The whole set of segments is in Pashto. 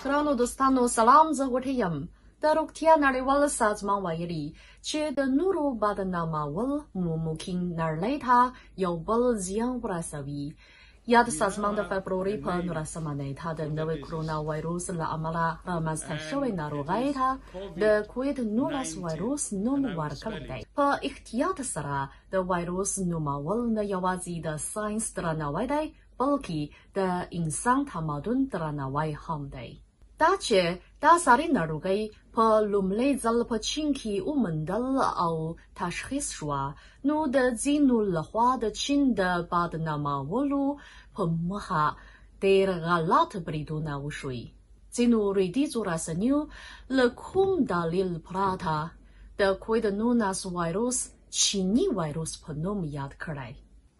ګرانو دوستانو سلام، زه غوټۍ یم. د روغتیا نړیوال سازمان ویلي چې د نورو بدنامول ممکن نړۍ ته یو بل زیان ورسوي. یاد سازمان د فبرورۍ په 19مه نېټه د نوي کرونا وایروس له امله رامنځته شوې ناروغۍ ته د کوویډ 19 وایروس نوم ورکړی دی. په احتیاط سره د وایروس نومول نه یوازې د ساینس درناوی دی، بلکې د انسان تمدن درناوی هم دی. دا چې دا ساري ناروغي په لومړي ځل په چین کې وموندل او تشخیص شوه، نو د ځینو لخوا د چین د بدنامولو په موخه ډېر غلط بریدونه وشوي. ځینو لویدیځو رسنیو له کوم دلیل پرته د کوویډ 19 وایروس چیني وایروس په نوم یاد کړی.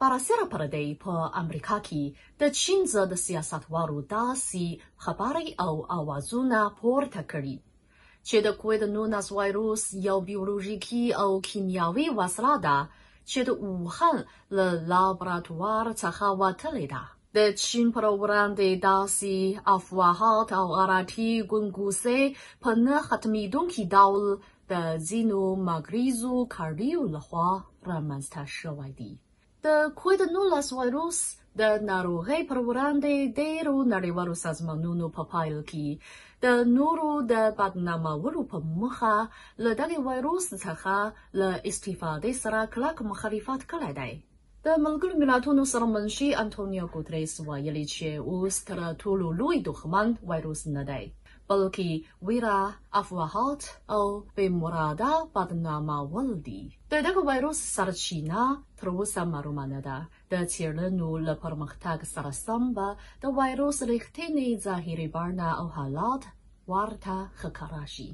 برسېره پر دې، په امریکا کې د چین ضد سیاستوالو داسې خبرې او اوازونه پورته کړي چې د کوویډ 19 وایروس یو بیولوژیکي او کیمیاوي وسله ده چې د ووهان له لابراتوار څخه وتلې ده. د چین پر وړاندې داسې افواهات او غلطي ګنګوسې په نه ختمېدونکي ډول د ځینو مغرضو کړیو لخوا رامنځته شوي دي. د کوویډ 19 وایروس د ناروغۍ پر وړاندې ډېرو نړیوالو سازمانونو په پیل کې د نورو د بدنامولو په موخه له دغې وایروس څخه له استفادې سره کلک مخالفت کړی دی. د ملګرو ملتونو سرمنشي انټونیو ګوتریس ویلي چې اوس تر ټولو لوی دښمن وایروس نه دی، بلکې ویره، افواهات او بې مراده بدنامول دي. د دغه وایروس سرچینه تر اوسه معلومه نه ده. د څېړنو له پرمختګ سره سم به د وایروس رښتینې ظاهري بڼه او حالات ورته ښکاره شي.